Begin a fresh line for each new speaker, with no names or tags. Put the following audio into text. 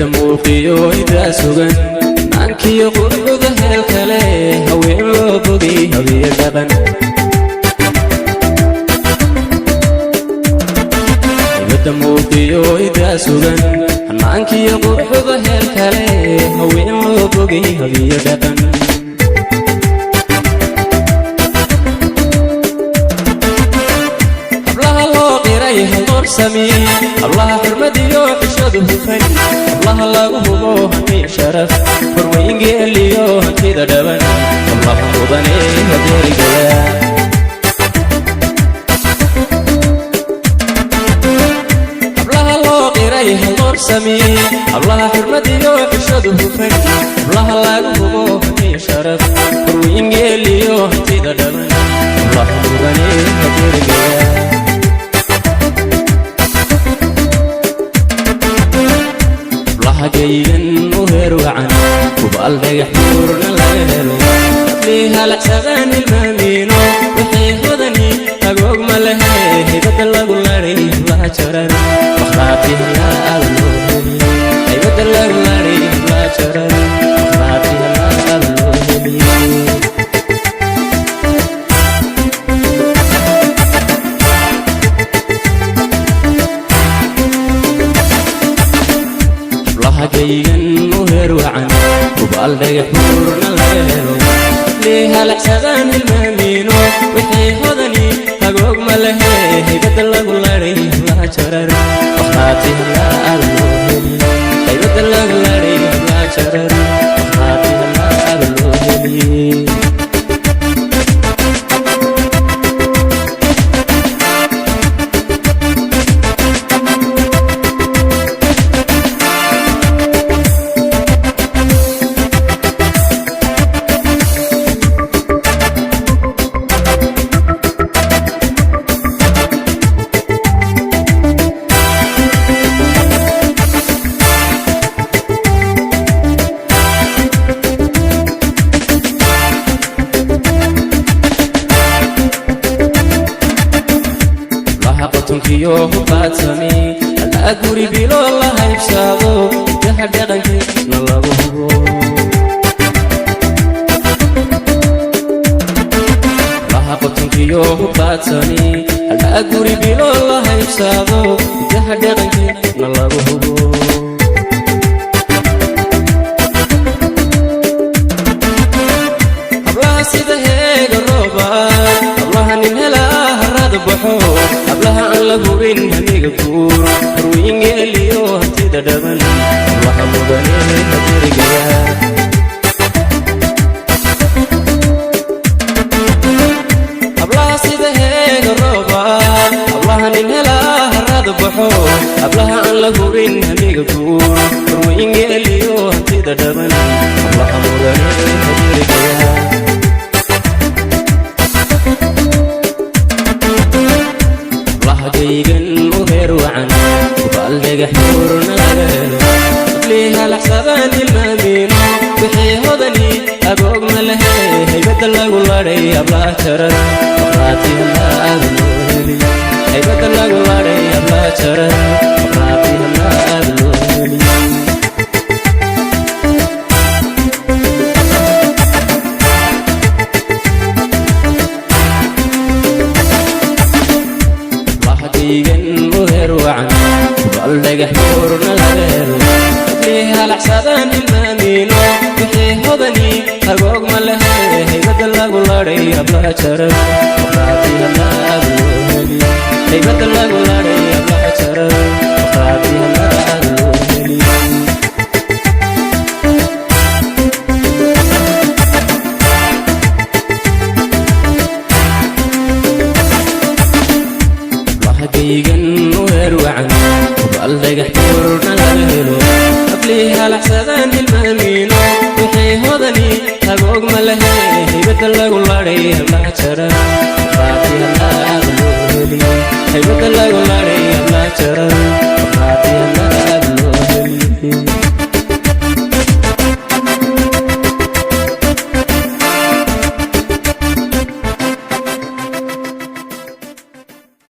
Haybadda muuqiyo idaa sugan, maankiyo quruxda heel kale, haween loo bogay habiyo dhaqan. Haybadda muuqiyo idaa sugan, maankiyo quruxda heel kale, haween loo bogay habiyo dhaqan. Hablaha loo qiray halqorsami, hablaha xurmadiyo xishadu hufan, hablaha lagu hubo hantiyo sharaf, horweyngeeliyo hantida dhaban, hablaha mudane hadeerigaya. Hablaha loo qiray halqorsami, hablaha xurmadiyo xishadu hufan, hablaha lagu hubo hantiyo sharaf, horweyngeeliyo hantida dhaban, hablaha mudane hadeerigaya. Hablaha gaygan u heer wacan, hubaal dhagax buurna laga helo, hablii halacsadaan ilmaamiino, waxay hodani agoog ma lehe, haybadda lagu laray hablaha jarar, makhraati halaaba loo heli. Haybadda lagu laray hablaha jarar, makhraati halaaba loo heli. Hablaha gaygan u heer wacan, hubaal dhagax buurna laga helo, hablii halacsadaan ilmaamiino, waxay hodani hagoog ma lehe, haybadda lagu laray hablaha jarar, makhraati halaaba loo heli. Haybadda lagu laray hablaha jarar, makhraati halaaba loo heli. Hablaha qotonkiyo huqaadsami, halaa guri bilo la haybsaado, hidaha dhaqankii na lagu hubo. Hablaha qotonkiyo huqaadsami, halaa guri bilo la haybsaado, hidaha dhaqankii na lagu hubo. Hablaha sida heega rooba, hablaha nin helaa harada baxo, hablaha aan la hubin hamiga guur, horweyngeeliyo hantida dhaban, hablaha mudane hadirigaya. Hablaha sida heega rooba, hablaha nin helaa harada baxo, hablaha aan la hubin hamiga guur, horweyngeeliyo hantida dhaban, hablaha mudane hadirigaya. Hablaha gaygan u heer wacan, hubaal dhagax buurna laga helo, hablii halaxsadaan ilmaamiino, wixii hodani agoog ma lehe, haybadda lagu ladhay hablaha jarar, maqraati halaaba loo heli. Haybadda lagu ladhay hablaha jarar, maqraati halaaba loo heli. Hablaha gaygan u heer wacan, hubaal dhagax buurna laga helo, hablii halaxsadaan ilmaamiino, wixii hodani hagoog ma lehe, haybadda lagu ladhay hablaha jarar, maqraati halaaba loo heli. Haybadda lagu ladhay hablaha jarar, maqraati halaaba loo heli. Hablaha gaygan u heer wacan, hubaal dhagax buurna laga helo, hablii halaxsadaan ilmaamiino, wixii hodani hagoog ma lehe, haybadda lagu ladhay hablaha jarar, maqraati halaaba loo heli. Haybadda lagu